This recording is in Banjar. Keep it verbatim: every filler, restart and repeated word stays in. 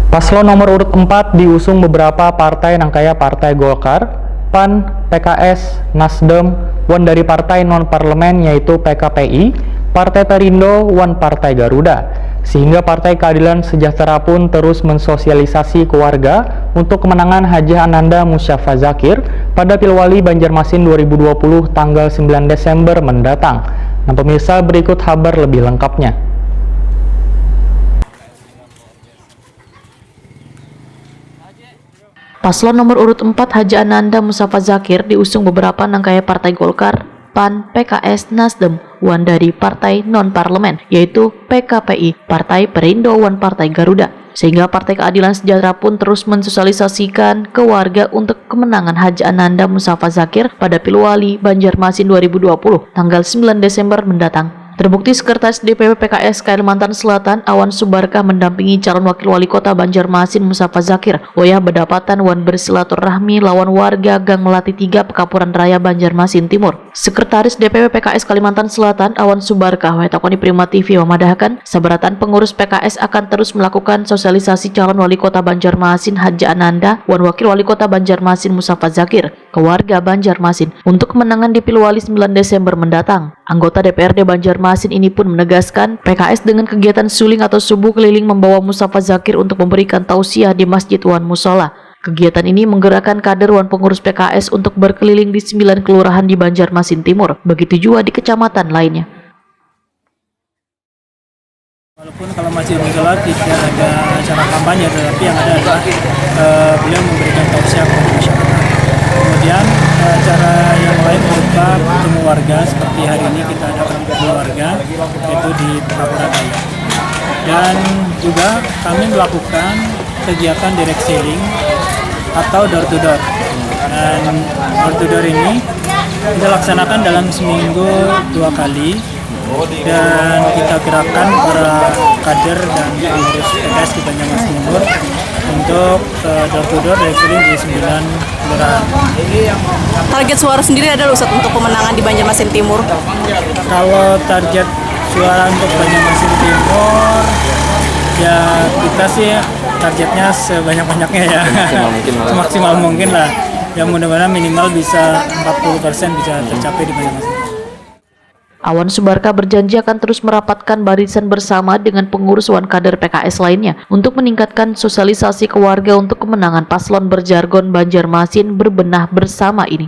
Paslon nomor urut empat diusung beberapa partai nangkaya Partai Golkar, PAN, PKS, Nasdem, wan dari partai non-parlemen yaitu PKPI, Partai Perindo, wan Partai Garuda. Sehingga Partai Keadilan Sejahtera pun terus mensosialisasi ke warga untuk kemenangan Hajah Ananda Musyafa Zakir pada Pilwali Banjarmasin dua ribu dua puluh tanggal sembilan Desember mendatang. Nah, pemirsa, berikut habar lebih lengkapnya. Paslon nomor urut empat Haja Ananda Mustafa Zakir diusung beberapa nangkaya Partai Golkar, PAN, PKS, Nasdem, wan dari partai non-parlemen, yaitu PKPI, Partai Perindo, wan Partai Garuda. Sehingga Partai Keadilan Sejahtera pun terus mensosialisasikan ke warga untuk kemenangan Haja Ananda Mustafa Zakir pada Pilwali Banjarmasin dua ribu dua puluh, tanggal sembilan Desember mendatang. Terbukti Sekretaris D P W P K S Kalimantan Selatan, Awan Subarkah, mendampingi calon wakil wali kota Banjarmasin Mustafa Zakir wayah badapatan wan bersilaturahmi lawan warga Gang Melati tiga, Pekapuran Raya, Banjarmasin Timur. Sekretaris D P W P K S Kalimantan Selatan, Awan Subarkah, wayah takuni Prima T V, mamadahakan, sabarataan pengurus P K S akan terus melakukan sosialisasi calon wali kota Banjarmasin Haja Ananda wan wakil wali kota Banjarmasin Mustafa Zakir ke warga Banjarmasin untuk kemenangan di Pilwali sembilan Desember mendatang. Anggota D P R D Banjarmasin ini pun menegaskan, P K S dengan kegiatan suling atau subuh keliling membawa Mustafa Zakir untuk memberikan tausiah di masjid wan musola. Kegiatan ini menggerakkan kader wan pengurus P K S untuk berkeliling di sembilan kelurahan di Banjarmasin Timur, begitu jua di kecamatan lainnya. Walaupun kalau masjid musola tidak ada acara kampanye, tetapi yang ada adalah, eh, beliau memberikan tausiah kepada masyarakat. Kemudian, eh, acara yang lain berupa bertemu warga, seperti hari ini kita ada bertemu warga, yaitu di Pekapuran Raya. Dan juga kami melakukan kegiatan direct selling atau door to door. Dan door to door ini kita laksanakan dalam seminggu dua kali. Dan kita gerakkan para kader dan pengurus P K S di Banjarmasin Timur untuk, eh, door to door direct selling di sembilan kelurahan. Target suara sendiri ada loh, Ustadz, untuk pemenangan di Banjarmasin Timur? Kalau target suara untuk Banjarmasin Timur, ya, kita sih targetnya sebanyak-banyaknya, ya. Semaksimal mungkin lah. Semaksimal mungkin lah. Ya, mudah-mudahan minimal bisa empat puluh persen bisa tercapai di Banjarmasin Timur. Awan Subarkah berjanji akan terus merapatkan barisan bersama dengan pengurus wan kader P K S lainnya untuk meningkatkan sosialisasi ke warga untuk kemenangan paslon berjargon Banjarmasin berbenah bersama ini.